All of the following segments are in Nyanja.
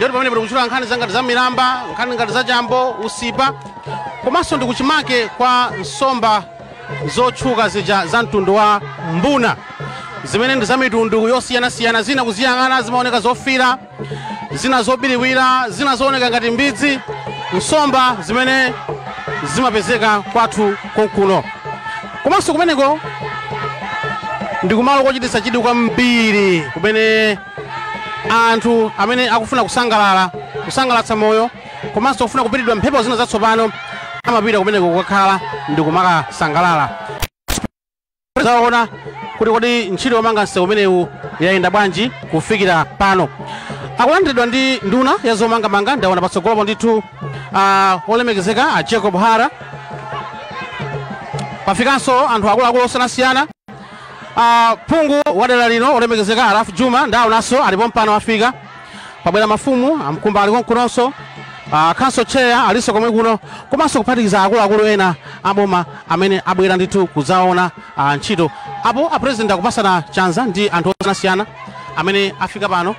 Ndiyoti pamene tikutchula nkhani zangati za milamba, nkhani ngati za chambo, usipa, komanso ndi kuchimake kwa nsomba zotchuka zija za mtundu wa mbuna, zimene ndi za mitundu yosiyanasiyana. Zina kuziyang'ana zimaoneka zofira, zina zobiriwira, zina zooneka ngati mbidzi, nsomba zimene zimapezeka kwathu konkuno. Komanso kumeneko ndi kumalo kochititsa chidwi kwambiri, kumene anthu amene akufuna kusangalala, kusangalatsa moyo, komanso kufuna kupitidwa mphepo zina zatsopano amapita kumeneko kukakhala ndi kumakasangalala. Zaona kuti kodi ntchito yomanga msewu umenewu yayenda bwanji kufikira pano. Akulandiridwa ndi nduna ya zomangamanga. Ndaona patsogolopo ndithu olemekezeka a Jacob Hara. Pafikanso anthu akuluakulu osiyanasiyana. Phungu wa dera lino, olemekezeka Araf Juma, ndaonanso alipo mpano afika. Pabwera mafumu amkumba ali konkunonso, council chair alinso komwe kuno, komanso kuphatikiza akuluakulu ena aboma amene abwera ndithu kudzaona ntchito. Apo a President akupasana chanza ndi anthu osiyanasiyana amene afika pano.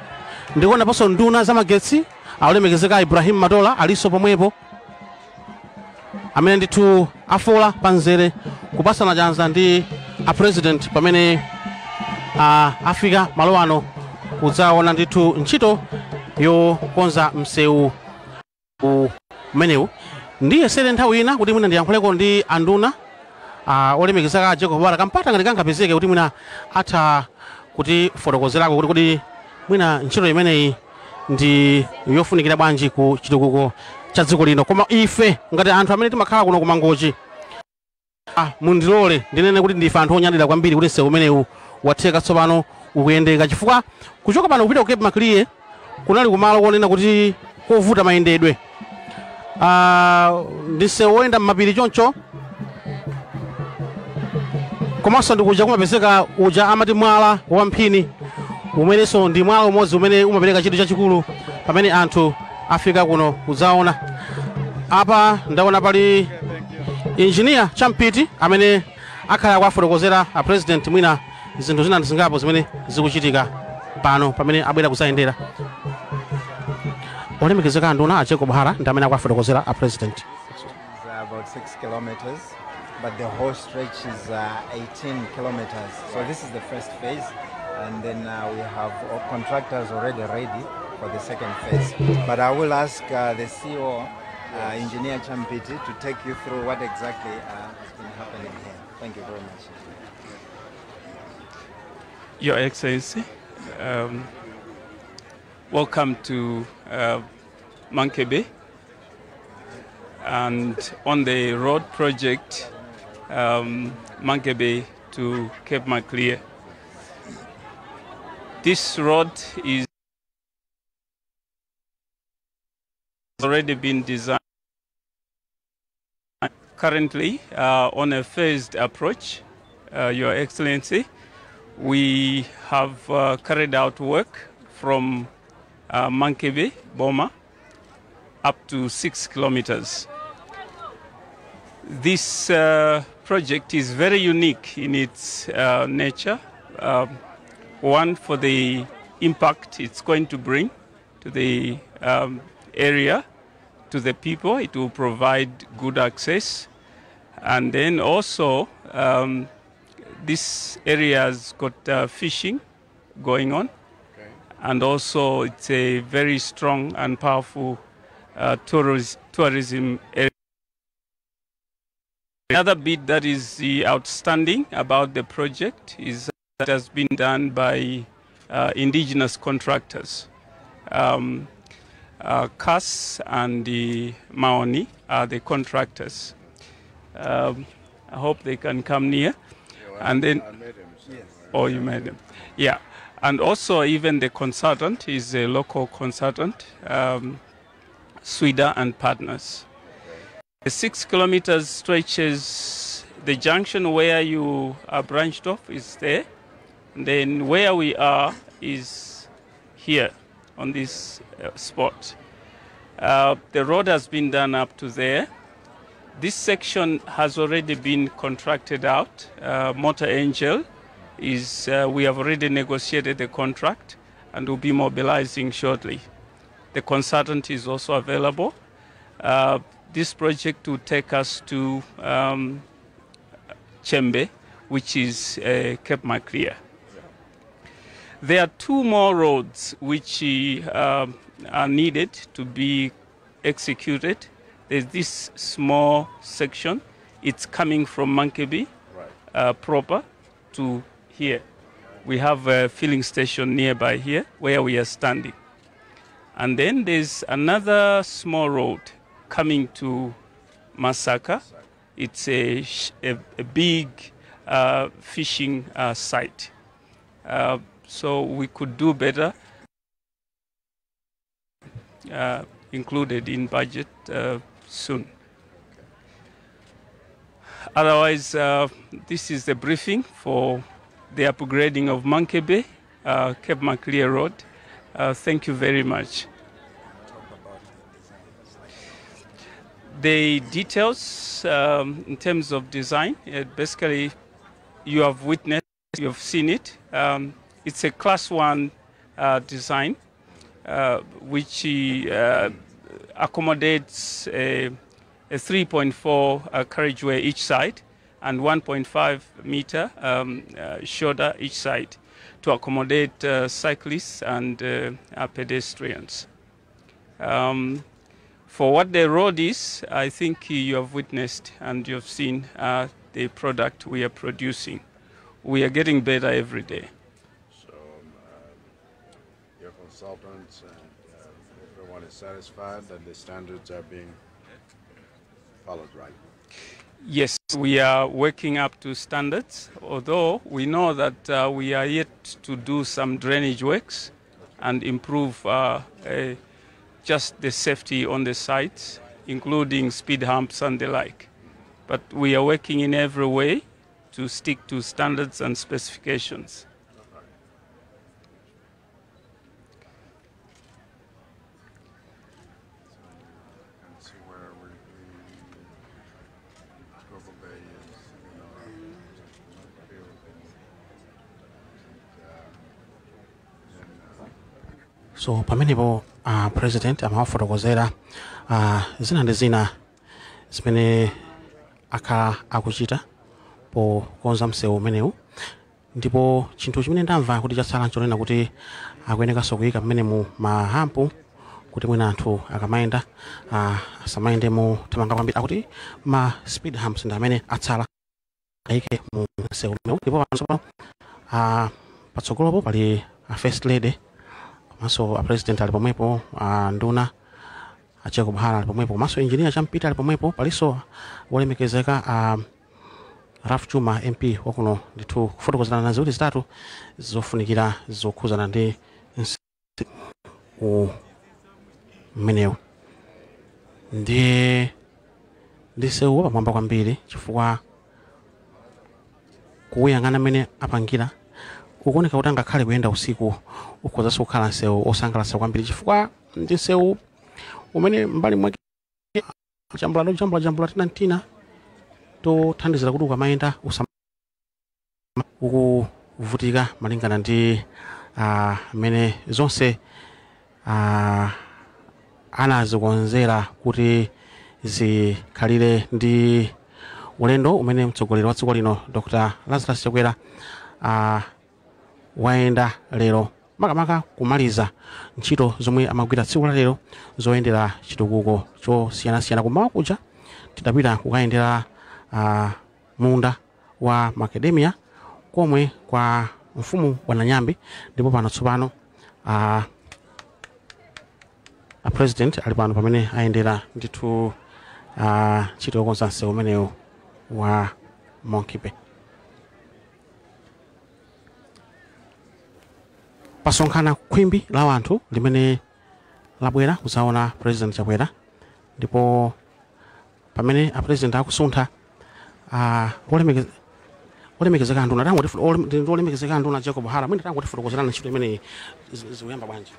Ndikuonaponso nduna zamagetsi, olemekezeka Ibrahim Matola alinso pomwepo, amene ndithu afola panzere kupasana chanza ndi a President pamene afika malo ano kudzaona ndithu ntchito yokonza msewu umenewu. Ndiyesere nthawi ina kuti mwina ndiyankhuleko ndi anduna, olemekezeka Jacob Hara, kampata ngati kangapezeke, kuti mwina atha kutifotokozerako kuti kodi mwina ntchito imeneyi ndi yofunikira bwanji ku chitukuko cha dziko lino. Koma ife ngati anthu amene timakhala kuno kuMangochi, mundilole ndinene kuti ndife anthu onyadira kwambiri kuti msewu umenewu watheka, tsopano ukuyendeka, chifukwa kuchoka pano kupita ku Cape Maclear kunali kumalo konena kuti kovuta mayendedwe. Ndi msewu woyenda m'mapiri choncho, komanso ndikuja kumapezeka uja amati mwala wa mphini, umenenso ndi mwala umodzi umene umapereka chidwi chachikulu pamene anthu afika kuno kudzaona. Apa ndaona pali Engineer Champiti amene akhala kuwafotokozera a President mwina zinthu zina zingapo zimene zikuchitika pano pamene abwera kudzayendera. Olemekezeka nduna a Jacob Hara ndi amene akuwafotokozera a President. Is about 6 kilometers, but the whole stretch is 18 kilometers. So this is the first phase, and then we have contractors already ready for the second phase. But I will ask the CEO, Engineer Champiti, to take you through what exactly has been happening here. Thank you very much. Your Excellency, welcome to Monkey Bay. And on the road project, Monkey Bay to Cape Maclear. This road is already been designed. Currently, on a phased approach, Your Excellency, we have carried out work from Monkey Bay, Boma, up to 6 kilometers. This project is very unique in its nature. One, for the impact it's going to bring to the area, to the people. It will provide good access. And then also, this area has got fishing going on. And also, it's a very strong and powerful tourism area. Another bit that is outstanding about the project is that it has been done by indigenous contractors. CAS and the Maoni are the contractors. I hope they can come near. And then, oh, you met them. Yeah. And also, even the consultant is a local consultant, Swida and Partners. The 6 kilometers stretches, the junction where you are branched off is there. And then where we are is here on this spot. The road has been done up to there. This section has already been contracted out. Motor Angel is, we have already negotiated the contract and will be mobilizing shortly. The consultant is also available. This project will take us to Chembe, which is Cape Maclear. There are two more roads which are needed to be executed. There's this small section. It's coming from Monkey Bay proper to here. We have a filling station nearby here where we are standing. And then there's another small road coming to Masaka. It's a big fishing site. So we could do better, included in budget soon. Otherwise, this is the briefing for the upgrading of Monkey Bay, Cape Maclear Road. Thank you very much. The details in terms of design, basically you have witnessed, you have seen it. It's a class 1 design, which accommodates a 3.4 carriageway each side and 1.5 meter shoulder each side to accommodate cyclists and pedestrians. For what the road is, I think you have witnessed and you have seen the product we are producing. We are getting better every day. So your consultants and everyone is satisfied that the standards are being followed, right? Yes, we are working up to standards, although we know that we are yet to do some drainage works and improve just the safety on the sites, including speed humps and the like. But we are working in every way to stick to standards and specifications. So pamenepo president amawafotokozera zina ndi zina zimene akhala akuchita pokonza msewu umenewu, ndipo chinthu chimene ndamva kuti chatsala nchonena kuti akuyenekanso kuyika mmenemu ma hump kuti mwina anthu akamayenda asamayende mothamanga kwambiri. Akuti ma speed humps ndi amene atsala ayike mu msewu umenewu. Ndipo pano patsogolopo pali a first lady komanso a president ali pomwepo, nduna a Jacob Hara ali pomwepo, komanso engineer Champita ali pomwepo, palinso wolemekezeka Ralph Chuma MP wakuno ndithu kufotokozerana na ziwiri zitatu zofunikira zokhuzana ndi mmenewu. Ndiye ndi msewu wapamwamba kwambiri chifukwa kuwuyang'ana mmene apangira ukuoneka kuti angakhale kuyenda usiku ukhozanso kukhala msewu osangalatsa kwambiri, chifukwa ndi msewu umene mbali mwake jambula tinantina tothandizira kuti ukamayenda ukuvutika malingana ndi mmene zonse anazikonzera kuti zikhalire ndi ulendo umene mtsogoleri wa dziko lino Dr. Lazarus Chakwera wayenda lero, makamaka kumaliza ntchito zomwe amagwira tsiku la lero zoyendera chitukuko chosiyanasiyana. Kumawa kuja tidapita kukayendera munda wa macadamia komwe kwa mfumu wa Nanyambi, ndipo pano tsopano a president ali pano pamene ayendera ndithu ntchito yokonza msewu umenewu wa Monkey Bay. Pasonkhana khwimbi la wanthu limene labwera kuzaona president Chakwera, ndipo pamene a president akusuntha olemekezeka nduna olemekezeka nduna Jacob Hara mwene tangotifotokozerana ntchito imene zikuyamba bwanji.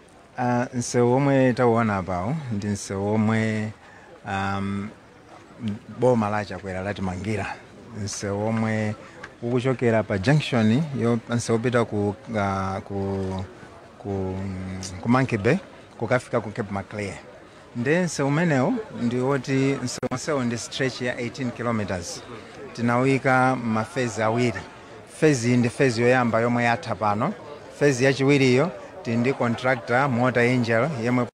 Msewu omwe tauona apawo ndi msewu omwe boma la Chakwera latimangira, msewu omwe ukuchokera pa junction yo msewu upita ku Monkey Bay Kukafika ku Cape Maclear. Nde msewu umenewu ndi woti msewu ndi stretch ya 18 kilometers. Tinawika ma phase awiri. Phase iyi ndi phase yoyamba yomwe yatha pano. Phase yachiwiriyo tili ndi contractor, Mota Angel, yemwe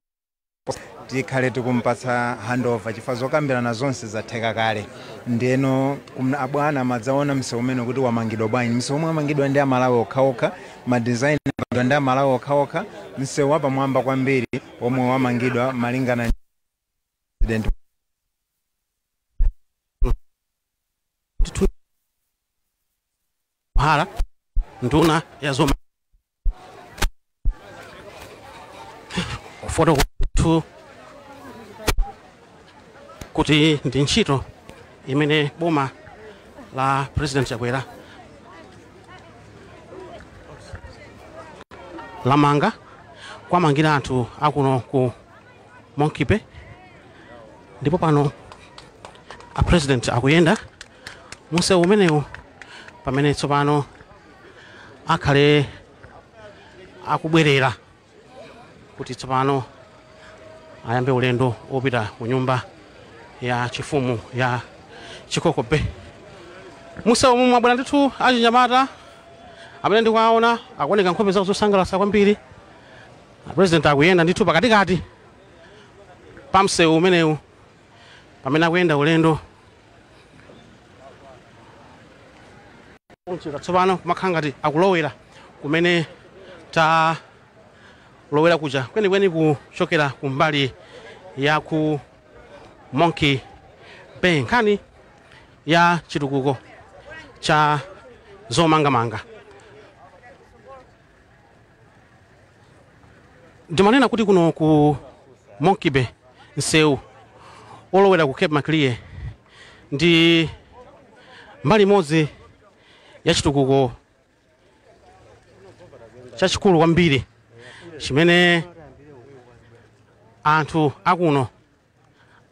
tikhale tikumpatsa handover chifukwa zokambirana zonse zatheka kale. Ndiyeno abwana amadzaona msewu umene kuti wamangidwa bwanji. Msewu omwe wamangidwa ndi Amalawi okhaokha, ma design amangidwa ndi Amalawi okhaokha, msewu wapamwamba kwambiri omwe wamangidwa malingana ndi president. Hara, nduna ya zoma foto kuti ndi ntchito imene boma la President Chakwera lamanga kwamangira anthu akuno ku Monkey Bay. Ndipo pano a president akuyenda munsewu umenewu pamene tsopano akhale akubwerera kuti tsopano ayambe ulendo wopita ku nyumba ya chifumu ya Chikoko Bay. Munsewu momwe mwabwera ndithu achinyamata amene ndikuwaona akuoneka nkhope zawo zosangalatsa kwambiri. A president akuyenda ndithu pakatikati pa msewu umenewu pamene akuyenda ulendo tsopano kumakhala ngati akulowera kumene talowera kuja kwenikweni kuchokera kumbali ya ku Monkey Bay, nkhani ya chitukuko cha zomangamanga. Ndimanena kuti kuno ku Monkey Bay msewu olowera ku Cape Maclear ndi mbali imodzi ya chitukuko chachikulu kwambiri chimene anthu akuno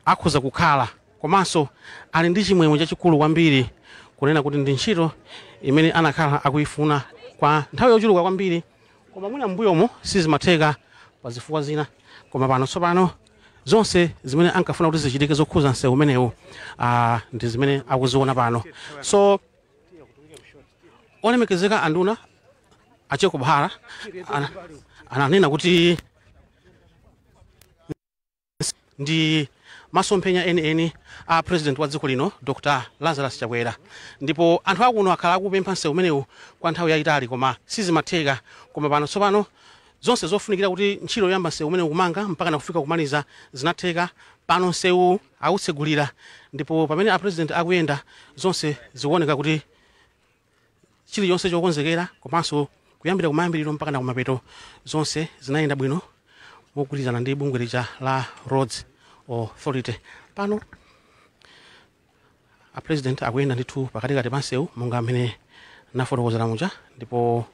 akhoza kukhala, komanso ali ndi chimwemwe chachikulu kwambiri kunena kuti ndi ntchito imene anakhala akuyifuna kwa nthawi yochuluka kwambiri, koma mwina m'mbuyomo sizimatheka pa zifukwa zina. Koma pano tsopano zonse zimene ankafuna kuti zichitike zokhuza msewu umenewu ndi zimene akuziona pano. So olemekezeka anduna a Jacob Hara ananena kuti ndi masomphenya enieni a president wa dziko lino Dr. Lazarus Chakwera, ndipo anthu akuno akhala akupempha msewu umenewu kwa nthawi yayitali koma sizimatheka. Koma pano tsopano zonse zofunikira kuti ntchito yoyamba msewu umenewu kumanga mpaka nakufika kumaliza zinatheka. Pano msewu awutsegulira, ndipo pamene a president akuyenda zonse zikuoneka kuti chilichonse chokonzekera, komanso kuyambira kumayambiriro mpaka na kumapeto zonse zinayenda bwino mogwirizana ndi bungwe lija la Roads Authority. Pano a president akuyenda ndithu pakatikati pa msewu monga amene nafotokozera muja, ndipo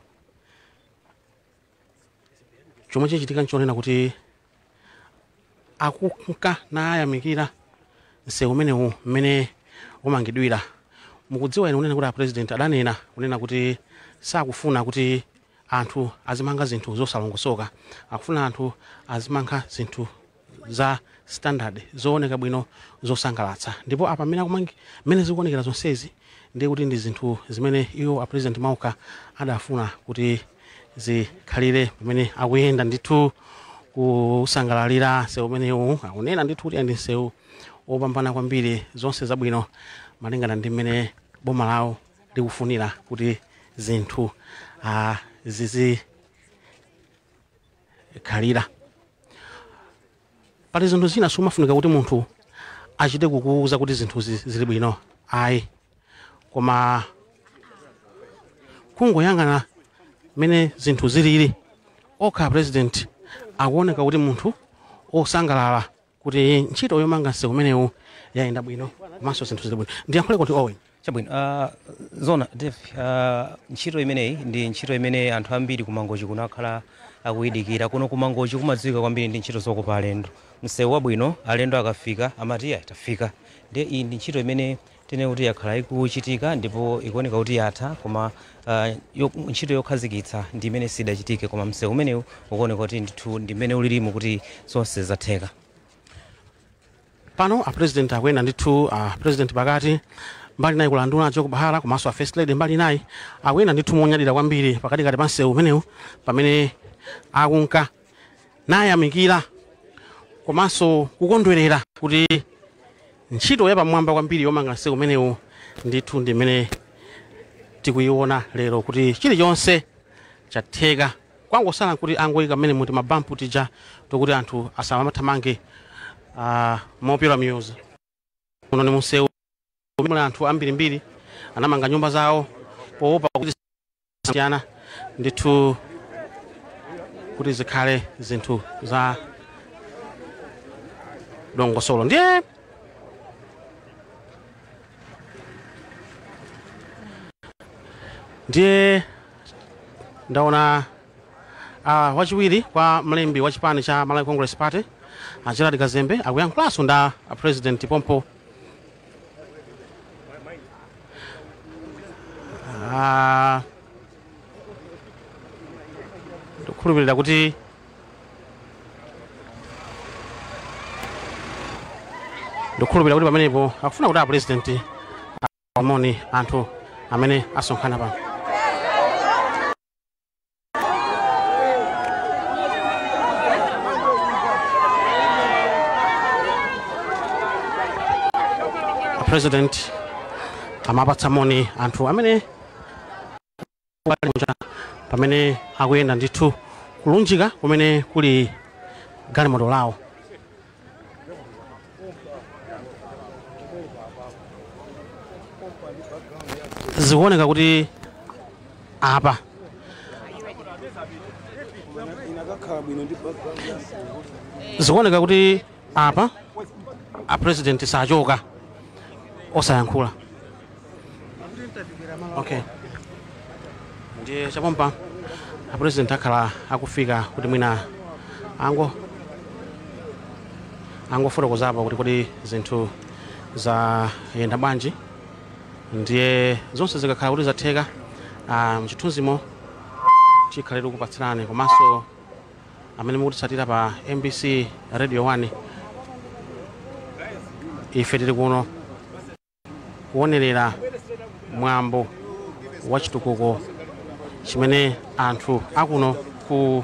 chomwe chichitika nchonena kuti akunka nayamikira msewu umenewu mmene umangidwira. Mukudziwa ine kunena kuti a president adanena kunena kuti sakufuna kuti anthu azimanga zinthu zosalongosoka, akufuna anthu azimanga zinthu za standard zooneka bwino zosangalatsa. Ndipo apa mmene zikuonekera zonsezi ndiye kuti ndi zinthu zimene iwo a president Mauka adafuna kuti zikhalire pamene akuyenda ndithu kusangalalira msewu umenewu. Akunena ndithu kuti ndi msewu wopambana kwambiri, zonse zabwino malingana ndi mmene boma lawo likufunira kuti zinthu zizikhalira. Pali zinthu zina simafunika kuti munthu achite kukuwuza kuti zinthu zili bwino, ayi, koma kungoyang'ana mmene zinthu zilili okha president akuoneka kuti munthu osangalala kuti ntchito yomanga msewu umenewu yayenda bwino komanso zinthu zili bwino. Ndiyankhule kuti Owen. Chabwino, zona Dave, ntchito imeneyi ndi ntchito imene anthu ambiri kumangochi kunakhala akuyidikira. Kuno kumangochi kumadziwika kwambiri ndi ntchito zokopa alendo. Msewu wabwino, alendo akafika amati ya tafika. Ndiye iyi ndi ntchito imene Tine kuti yakhala ikuchitika ndipo ikuoneka kuti yatha, koma ntchito yokhazikitsa ndi imene sidachitike, koma msewu umenewu ukuoneka kuti ndithu ndi mmene ulilimu kuti zonse zatheka. Pano a president akuyenda ndithu, a president pakati, mbali nayi kulandula Joe Bahara komanso a first lady mbali nayi, akuyenda ndithu monyadira kwambiri pakatikati pa msewu umenewu pamene akunka nayamikira komanso kukondwerera kuti ntchito yapamwamba kwambiri yomanga msewu umenewu ndithu ndi imene tikuyiona lero kuti chilichonse chatheka. Kwangosala kuti angoyika mmene muti mabampu tija tokuti anthu asamathamange mopyola miyuzi. Uno ni msewu muli anthu ambirimbiri anamanga nyumba zawo poopa kuti siyana ndithu kuti zikhale zinthu za dongosolo. Ndiye ndaona wachiwiri kwa mlembi wa chipani cha Malawi Congress Party a Gerald Kazembe akuyankhulanso nda a president pompo. Ndikukhulupirira kuti pamenepo akufuna kuti a president amoni anthu amene asonkhana pano. A president amapatsa moni anthu amene pamene akuyenda ndithu kulunjika kumene kuli galimoto lawo. Zikuoneka kuti apa a president sachoka osayankhula. Okay, ndiye chapompa a president akhala akufika kuti mwina angofotokozapo kuti kodi zinthu zayenda bwanji. Ndiye zonse zikakhala kuti zatheka, mchithunzimo chikhalire kupatsirani komanso amene mukutitsatira pa MBC Radio 1. Ife tili kuno kuonerera mwambo wa chitukuko chimene anthu akuno ku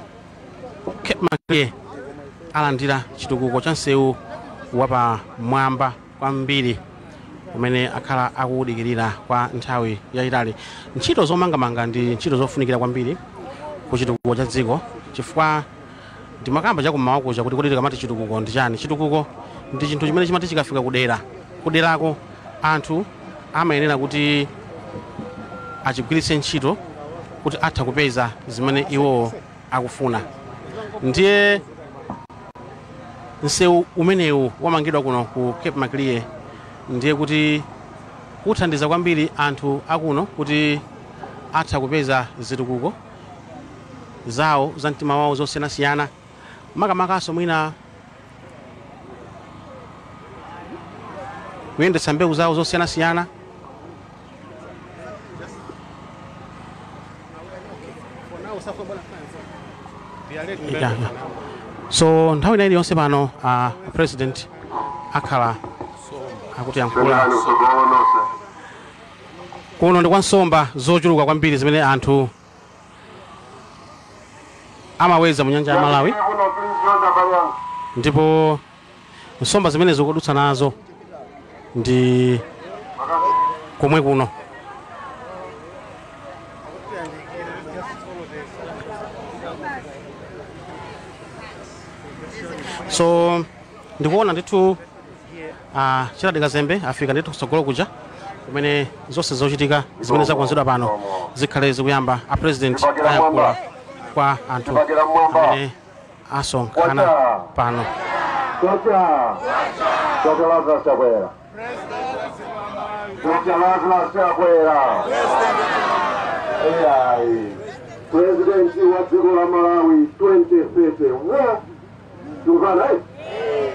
Cape Maclear alandira, chitukuko cha msewu wapamwamba kwambiri umene akhala akuwudikirira kwa nthawi yayitali. Ntchito zomangamanga ndi ntchito zofunikira kwambiri ku chitukuko cha dziko, chifukwa ndimakamba chakummawa kuja kuti kodi tikamati chitukuko ndi chani. Chitukuko ndi chinthu chimene chimati chikafika kudera, kuderako anthu amayenera kuti achigwiritse ntchito kuti atha kupeza zimene iwo akufuna. Ndiye msewu umenewu wamangidwa kuno ku Cape Maclear ndiye kuti kuthandiza kwambiri anthu akuno kuti atha kupeza zitukuko zawo za mtima wawo zosiyanasiyana, makamakaso mwina kuyendetsa mbewu zawo zosiyanasiyana. So nthawi ina iliyonse pano president akhala akutiyankhula. Kuno ndi kwa nsomba zochuluka kwambiri zimene anthu amaweza mu nyanja ya Malawi, ndipo nsomba zimene zikudutsa nazo ndi komwe kuno. So ndikuona ndithu Gerald Kazembe afika ndithu kutsogolo kuja kumene zonse zochitika zimene zakonzedwa pano zikhale zikuyamba. A president ayankhula kwa anthu amene asonkhana pano. President wa dziko la Malawi 2030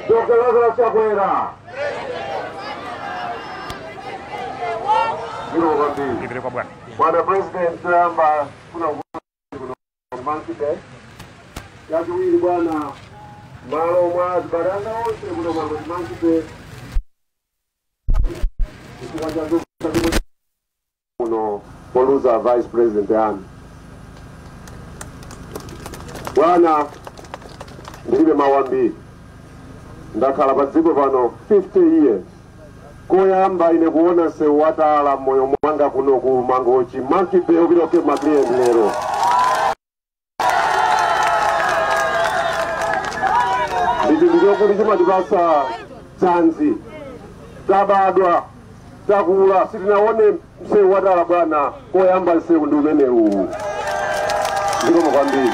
Dr. Lazarus Chakwera. Zikomo kwambiri. Ipite kwa bwana. Bwana President, toyamba kuna kuno Monkey Bay. Chachiwiri bwana, malo mwa azibale anga onse kuno Mangochi Monkey Bay. Chifukwa cha zovuta kuno poluza Vice President yanu. Bwana, ndilibe mawu ambiri. Ndakhala pa dziko pano 50 years. Koyamba ine kuona msewu watala moyo mwanga kuno ku Mangochi Monkey Bay upita ku Cape Maclear lero. Ndi chinthu chokuti chimatipasa dzanzi. Tabadwa, takula, sitinaone msewu watala bwana. Koyamba msewu ndi umenewu. Zikomo kwambiri.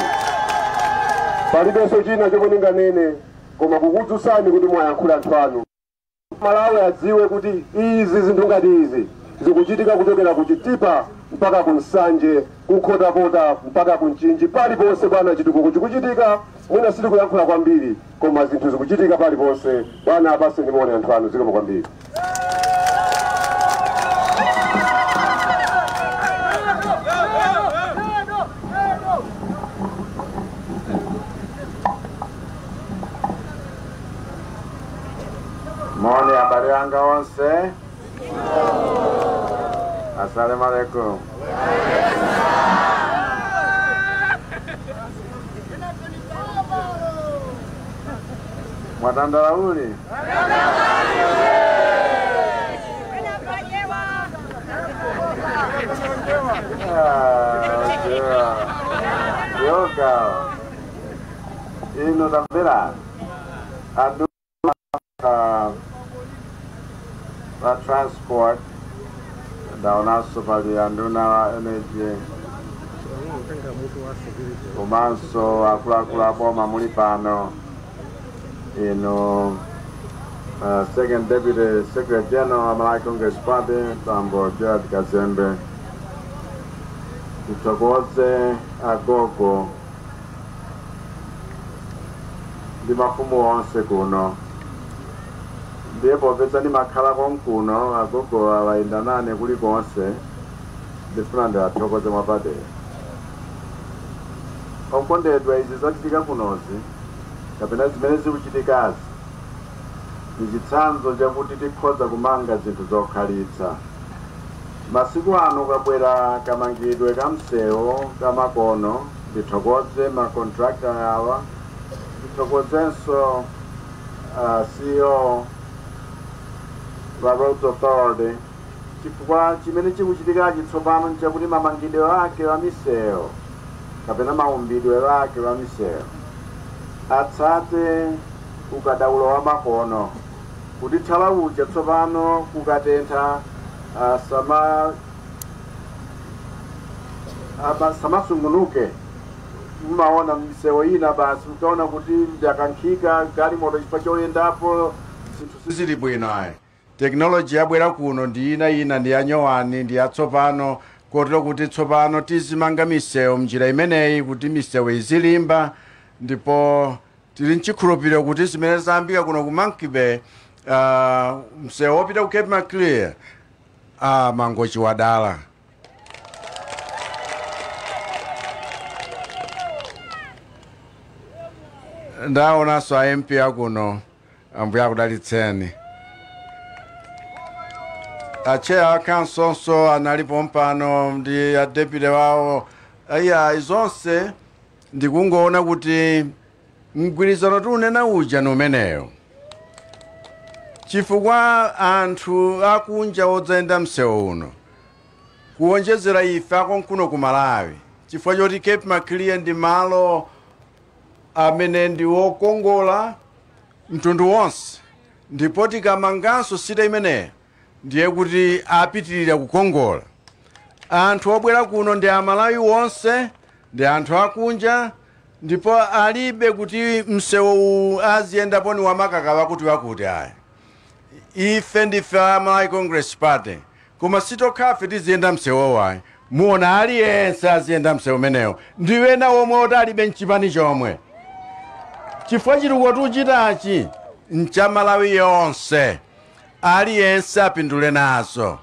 Palibenso china chomwe ndinganene koma kukudzutsani kuti mwayankhula anthu anu. Malawi adziwe kuti izi zinthu ngati izi zikuchitika kuchokera ku Chitipa mpaka ku Nsanje, ku Nkhotakota mpaka ku Mchinji, paliponse bwana chitukuko chikuchitika. Mwina sitikuyankhula kwambiri koma zinthu zikuchitika paliponse bwana. Apase ndimuone anthu anu. Zikomo kwambiri. Moni abale anga onse. Assalamu alaikum. Mwatandala uli? Ah, yoga. Ino tamvera. Andu wa transport, ndaonanso pali anduna wa energy komanso akuluakulu aboma muli pano, ino second deputy secretary general wa Malawi Congress Party, Tambo Gerald Kazembe, tithokoze agogo ndi mafumu onse kuno. Ndiye popeza ndimakhala konkuno, agogo awayenda nane kulikonse, ndifuna ndiwathokoze mwapadera. Okondedwa, izi zachitika kunozi kapena zimene zikuchitikazi ndi chitsanzo chakuti tikhoza kumanga zinthu zokhalitsa. Masiku ano kabwera kamangidwe ka msewu kamakono. Ndithokoze macontractor awa, ndithokozenso CEO wa Roads Authority, chifukwa chimene chikuchitikachi tsopano nchakuti mamangidwe ake wa misewu kapena maumbidwe ake wa misewu atsate ukadaulo wa makono, kuti thala uja tsopano kukatentha samasungunuke. Mmaona misewu ina basi ukaona kuti yakankhika galimoto chifukwa choyendapo, zinthu sizili bwino ayi. Technology yabwera kuno ndi ina ina, ndi yanyowani, ndi yatsopano, kotero kuti tsopano tizimanga misewu mnjira imeneyi kuti misewu izilimba. Ndipo tili mchikhulupiriro kuti zimene zayambika kuno ku Monkey Bay, msewu wopita ku Cape Maclear, Mangochi wadala. Ndaonanso a MP akuno, Ambuye akudalitseni. A chair councilnso analipo mpano ndi a deputy wawo. Iya, izonse ndikungoona kuti mgwirizano tiunena uja ni umeneyo, chifukwa anthu akunja odzayenda msewu uno, kuwonjezera ife akonkuno ku Malawi, chifukwa choti Cape Maclear ndi malo amene ndi wokongola mtundu wonse, ndipo tikamanganso city imeneyo ndiye kuti apitirira kukongola. Anthu obwera kuno ndi Amalawi wonse, ndi anthu akunja, ndipo alibe kuti msewu uwu aziyendapo ni wamakaka wakuti wakuti ayi. Ife ndife a Malawi Congress Party, koma sitokhafe tiziyenda msewu ayi. Muona aliyense aziyenda msewu umenewo, ndi wena omwe oti alibe mchipani chomwe, chifukwa chitukuko tuchitachi ncha Malawi yonse, aliyense apindule nazo.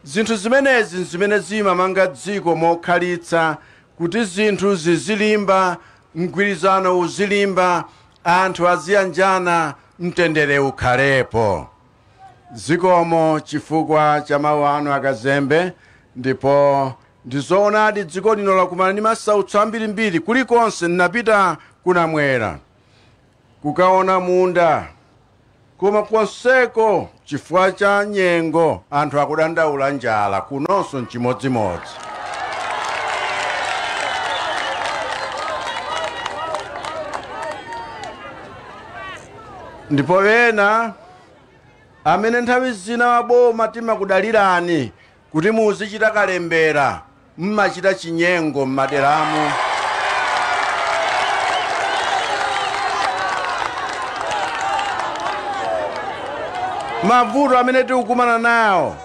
Zinthu zimenezi zimene zimamanga dziko mokhalitsa, kuti zinthu zizilimba, mgwirizano uzilimba, anthu aziyanjana, mtendere ukhalepo. Zikomo chifukwa cha mawu anu, akazembe. Ndipo ndizoonadi, dziko lino lakumana ndi masautso ambirimbiri kulikonse. Ndinapita kunamwera kukaona munda, koma konseko chifukwa cha nyengo anthu akudandaula njala. Kunonso nchimodzimodzi. Ndipo ena amene nthawi zina maboma timakudalirani kuti muzichita kalembera, mmachita chinyengo mmaderamu. Mavuto amene tikukumana nawo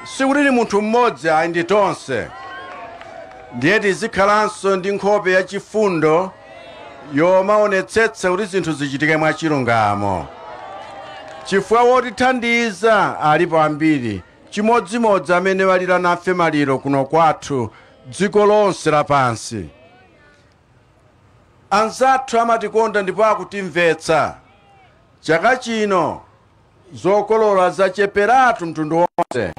sikuti ni munthu mmodzi ayi, ndi tonse. Ndiye tizikhalanso ndi nkhope yachifundo yomaonetsetsa kuti zinthu zichitike mwachilungamo, chifukwa wotithandiza alipo ambiri, chimodzimodzi amene walira nafe maliro kuno kwathu, dziko lonse lapansi. Anzathu amatikonda ndipo akutimvetsa. Chaka chino zokolola zacheperatu mtundu wonse,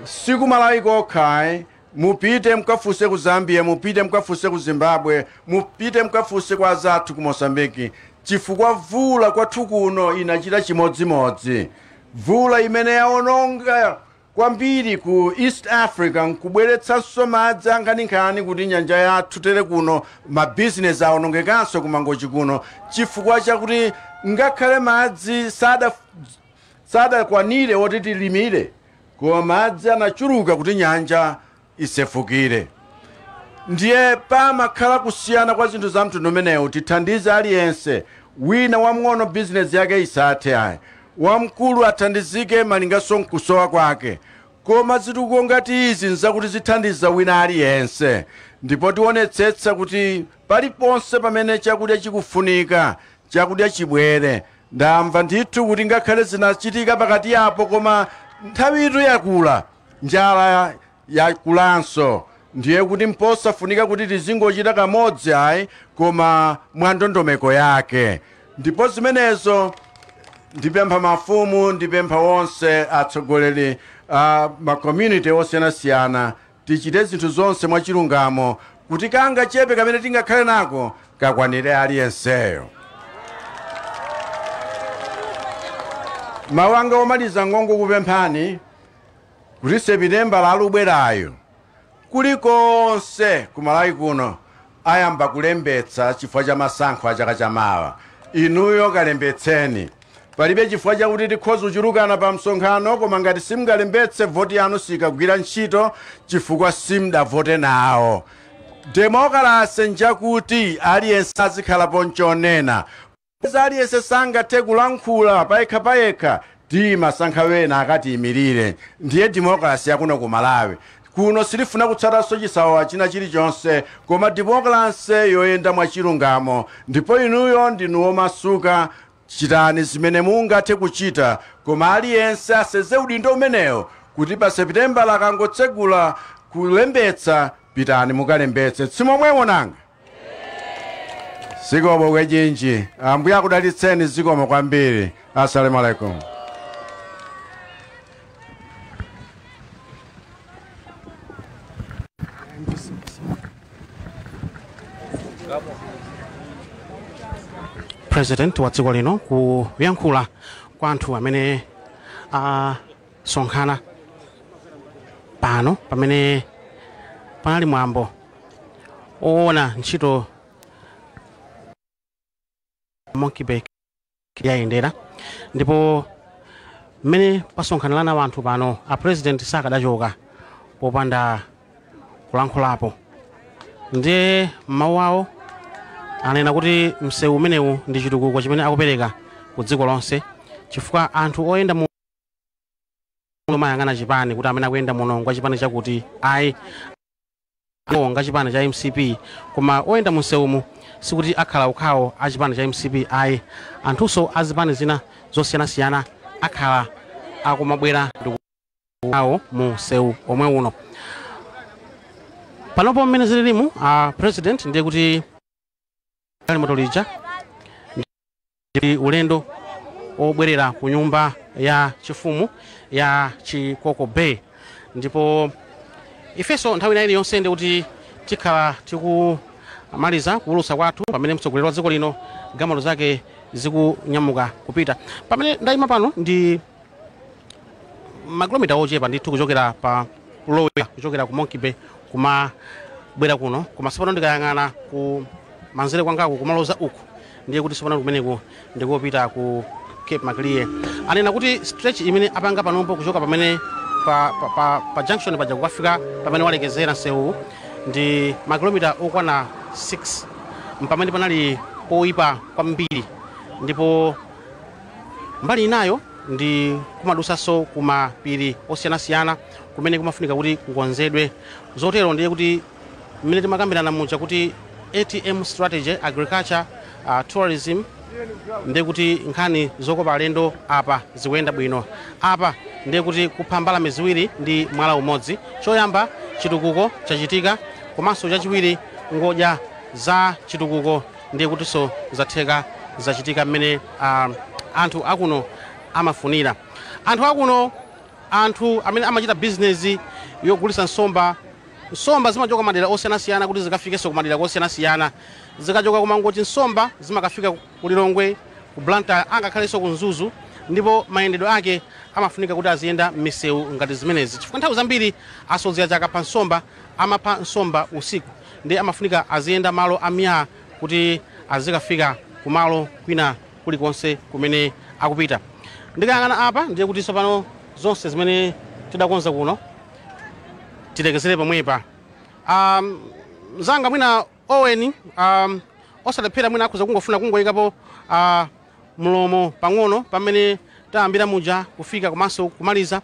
sikumalawi kokha. Mupite mkafunse ku Zambia, mupite mkafunse ku Zimbabwe, mupite mkafunse kwa azathu ku Mosambiki, chifukwa vula kwathu kuno inachita chimodzimodzi. Vula imene yaononga kwambiri ku East Africa nkubweretsanso madzi ankhaninkhani kuti nyanja yathu tere kuno, mabizinesi aonongekanso kumangochi kuno, chifukwa chakuti ngakhale madzi sadakwanire woti tilimire, koma madzi anachuluka kuti nyanja isefukire. Ndiye pamakhala kusiyana kwa zinthu za mtundu umenewu. Tithandize aliyense, wina wamng'ono bizinesi yake isathe ayi, wamkulu athandizike malingaso nkusowa kwake. Koma zitukuko ngati izi nzakuti zithandiza wina aliyense, ndipo tionetsetsa kuti paliponse pamene chakudya chikufunika, chakudya chibwere. Ndamva ndithu kuti ngakhale zinachitika pakati apo, koma nthawitu yakula, njala yakulanso. Ndiye kuti mposafunika kuti tizingochita kamodzi ayi, koma mwa ndondomeko yake. Ndipo zimenezo ndipempha mafumu, ndipempha onse atsogoleri macommunity osiyanasiyana, tichite zinthu zonse mwachilungamo kuti kanga chepe kamene tingakhale nako kakwanire aliyenseyo. Mawu anga omaliza, ngongokupemphani kuti Sepitembala alubwerayo, kulikonse kumalawi kuno ayamba kulembetsa chifukwa cha masankho a chaka chamawa. Inuyo kalembetseni. Palibe chifukwa chakuti tikhoza kuchulukana pa msonkhano, koma ngati simungalembetse, voti yanu sikagwira ntchito chifukwa simudavote nawo. Demokalase njakuti aliyense azikhalapo nchonena. Aliyense sangathe kulankhula payekha payekha, timasankha wena akatiyimirire. Ndiye demokrasi yakuno ku Malawi kuno. Silifuna kutsatanso chisawawa china chilichonse, koma demokrasi yoyenda mwachilungamo. Ndipo inuyo ndinu womasuka, chitani zimene mungathe kuchita, koma aliyense aseze udindo umenewo kuti pa Sepitembala akangotsegula kulembetsa, pitani mukalembetse. Simomwemo nanga? Zikomo kwejinji, Ambuye akudalitseni. Zikomo kwambiri. Assalamu alaikum. President wa dziko lino kuyankhula kwa anthu amene asonkhana pano pamene panali mwambo oona ntchito Monkey Bay yayendera. Ndipo mmene pasonkhanirana anthu pano, a president sakadachoka popanda kulankhulapo. Ndiye mawu awo anena kuti msewu umenewu ndi chitukuko chimene akupereka ku dziko lonse, chifukwa anthu oyenda mu mayang'ana chipani kuti amene akuyenda muno ngwa chipani chakuti, ayi, nga chipani cha MCP. Koma oyenda mu msewumu sikuti akhala okhawo a chipani cha MCP ayi, anthunso a zipani zina zosiyanasiyana akhala akumabwera ndi Awo mu msewu omwe uno panopo mmene zililimu, a president ndiye kuti galimoto lija ndi ulendo obwerera ku nyumba ya chifumu ya Chikoko Bay. Ndipo ifenso nthawi ina iliyonse ndi kuti tikhala tikumaliza kuwulutsa kwathu pamene mtsogoleri wa dziko lino galimoto zake zikunyamuka kupita. Pamene ndayima pano ndi makilomita ochepa ndithu kuchokera pa kulowera kuchokera ku Monkey Bay kumabwera kuno, koma tsopano ndikayang'ana ku manzere kwangaku kumaloza uku, ndiye kuti tsopano kumeneku ndikupita ku Cape Maclear. Anena kuti stretch imene apanga panopo kuchoka pamene pa junction paja kukafika pamene walekezera msewu ndi makilomita okwana 6, mpamene panali poyipa kwambiri. Ndipo mbali inayo ndi kumadusanso kumapiri osiyanasiyana kumene kumafunika kuti kukonzedwe. Zotero ndiye kuti mmene timakambirana muja kuti ATM strategy, agriculture, tourism, ndiye kuti nkhani zokopa alendo apa zikuyenda bwino. Apa ndiye kuti kupha mbalame ziwiri ndi mwala umodzi: choyamba, chitukuko chachitika, komanso chachiwiri, ngodya za chitukuko ndiye kutinso zatheka, zachitika mmene anthu akuno amafunira. Anthu akuno, anthu amene amachita bizinesi yogulitsa nsomba, nsomba zimachoka madera osiyanasiyana kuti zikafikenso ku madera osiyanasiyana. Zikachoka kuMangochi, nsomba zimakafika ku Lilongwe, ku Blantyre, angakhalenso ku Mzuzu. Ndipo mayendedwe ake amafunika kuti aziyenda m'misewu ngati zimenezi, chifukwa nthawi zambiri asodzi aja akapha nsomba amapha nsomba usiku, ndi amafunika aziyenda malo amiya kuti azikafika kumalo kwina kulikonse kumene akupita. Ndikayang'ana apa, ndiye kuti tsopano zonse zimene tidakonza kuno tilekezere pomwepa. Mzanga mwina Owen, osalephera mwina akhoza kungofuna kungoyikapo mlomo pang'ono pamene tayambira muja kufika komanso kumaliza.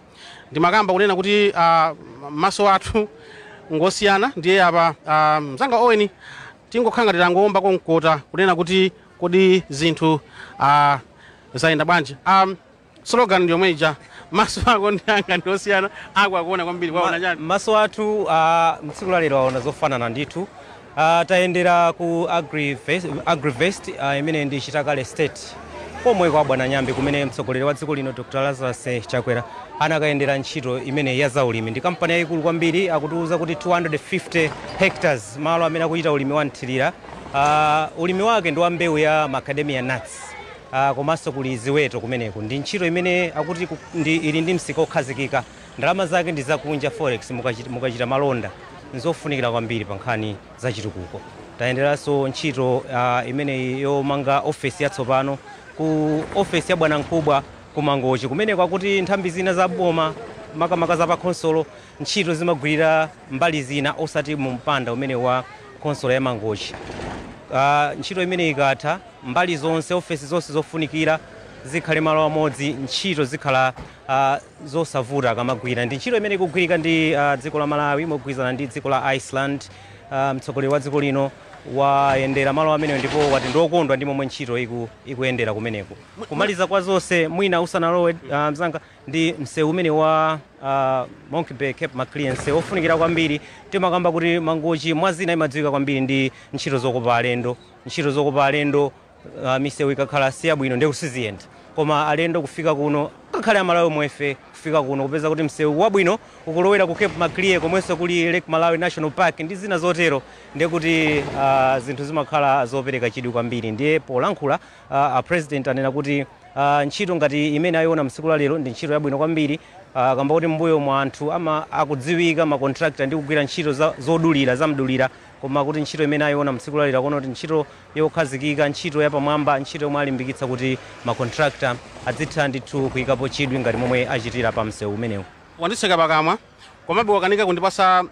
Ndimakamba kunena kuti maso athu ngosiyana. Ndiye apa, mzanga Owen, tingokhala ngati tangowombako mkota kunena kuti kodi zinthu zayenda bwanji? Slogan ndi yomwe ija, maso ako ndi anga ndi osiyana, ako akuona kwambiri, kwaona chani? Maso athu mtsiku la lero aona zofanana ndithu. Tayendera ku Agrivest, imene ndi Chitakale State komwe kwa Bwana Nyambi, kumene mtsogoleri wa dziko lino Dr Lazarus Chakwera anakayendera ntchito imene ya zaulimi. Ndi kampani yayikulu kwambiri, akutiuza kuti 250 hectares malo amene akuchita ulimi wa mthirira. Ulimi wake ndi wa mbewu ya macadamia nuts, komanso kuli ziweto kumeneku. Ndi ntchito imene akuti ndi ili ndi msika okhazikika, ndalama zake ndi zakunja, forex, mukachita malonda nzofunikira kwambiri pa nkhani za chitukuko. Tayenderanso ntchito imeneyi yomanga ofesi yatsopano ku ofesi ya bwanamkubwa ku Mangochi, kumeneko akuti nthambi zina za boma, makamaka za pakhonsolo, ntchito zimagwirira mbali zina osati mu mpanda umene wa khonsolo ya Mangochi. Ntchito imene ikatha, mbali zonse, ofesi zonse zofunikira zikhale malo amodzi, ntchito zikhala zosavuta akamagwira. Ndi ntchito imene ikugwirika ndi dziko la Malawi mogwirizana ndi dziko la Iceland. Mtsogoleri wa dziko lino wayendera malo amenewo ndipo wati ndiokondwa ndi momwe ntchito ikuyendera kumeneko. Kumaliza kwa zonse, mwina usanalowe, mzanga, ndi msewu umene wa Monkey Bay Cape Maclear, msewu ofunikira kwambiri. Timakamba kuti Mangochi mwazina imadziwika kwambiri ndi ntchito zokopa alendo. Ntchito zokopa alendo, misewu ikakhala siyabwino ndiye kusiziyenda, koma alendo kufika kuno, ngakhale Amalawi omwefe kufika kuno kupeza kuti msewu wabwino ukulowera ku Cape Maclear komwenso kuli Lake Malawi National Park ndi zina zotero, ndiye kuti zinthu zimakhala zopereka chidwi kwambiri. Ndiye polankhula, a president anena kuti ntchito ngati imene ayiona msiku la lero ndi ntchito yabwino kwambiri, kamba kuti mbuyo mwa anthu ama akudziwika ma contractor ndi kugwira ntchito zodulira zamdulira, koma kuti ntchito imene ayiona mtsiku la lero akuona kuti ntchito yokhazikika, ntchito yapamwamba, ntchito yomwe alimbikitsa kuti ma contractor adzitha ndithu kuyikapo chidwi ngati momwe achitira pa msewu umenewu. Wanditseka pakamwa, komabe wakanika kundipasa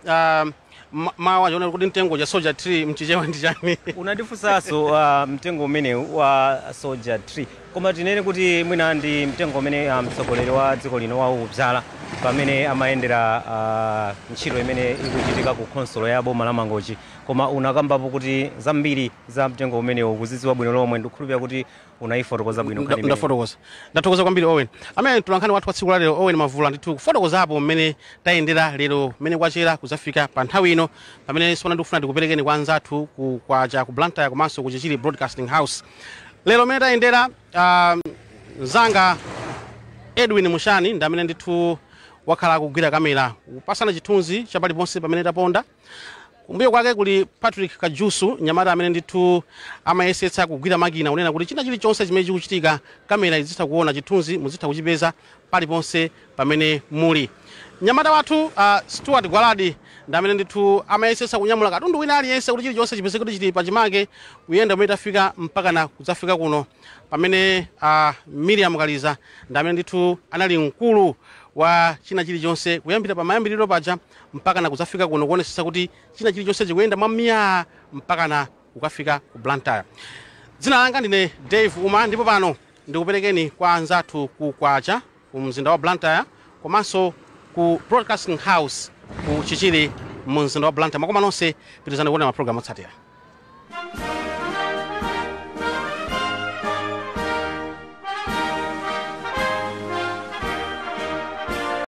mawu achiona kuti mtengo cha soldier tree mchichewa ndi chani? Unandifunsanso mtengo umenewu wa soldier tree, koma tinene kuti mwina ndi mtengo umene mtsogoleri wa dziko lino waudzala. Pamene amayendera ntchito imene ikuchitika ku khonsolo ya boma la Mangochi, koma unakambapo kuti zambiri za mtengo umenewo ukuzidziwa bwino lomwe. Ndikukhulupirira kuti unayifotokoza bwino nkhani imeneyi. Ndafotokoza, ndathokoza kwambiri, Owen. Amene mtolankhani wathu wa tsiku la lero, Owen Mavula, ndithu kufotokozapo mmene tayendera lero, mmene kwachera kuzafika pa nthawi ino, pamene sipona ndikufuna ndikuperekeni kwa anzathu ku kwacha ku Blantyre komanso ku Chichiri Broadcasting House. Lero mmene tayendera, mzanga Edwin Mushani ndi amene ndithu wakhala akugwira kamera kupasana chithunzi chapaliponse pamene taponda. Kumbuyo kwake kuli Patrick Kajusu, nyamata amene ndithu amayesetsa kugwira makina, kunena kuti china chilichonse chimene chikuchitika kamera izitha kuona chithunzi, muzitha kuchipeza paliponse pamene muli. Nyamata wathu Stuart Gwaladi ndi amene ndithu amayesetsa kunyamula katundu wina aliyense kuti chilichonse chipeze kuti chili pachimake, kuyenda kumene tafika mpakana kudzafika kuno, pamene Miriam Kaliza ndi amene ndithu anali mkulu wa china chilichonse kuyambira pamayambiriro paja mpakana kudzafika kuno, kuonesesa kuti china chilichonse chikuyenda mwamiya mpakana kukafika ku Blantyre. Dzina langa ndine Dave Uma, ndipo pano ndikuperekeni kwa anzathu ku Kwacha ku mzinda wa Blantyre komanso ku Broadcasting House ku Chichiri mu mzinda wa Blantyre. Makoma nonse, pitizani kuona mapulogalamu otsatira.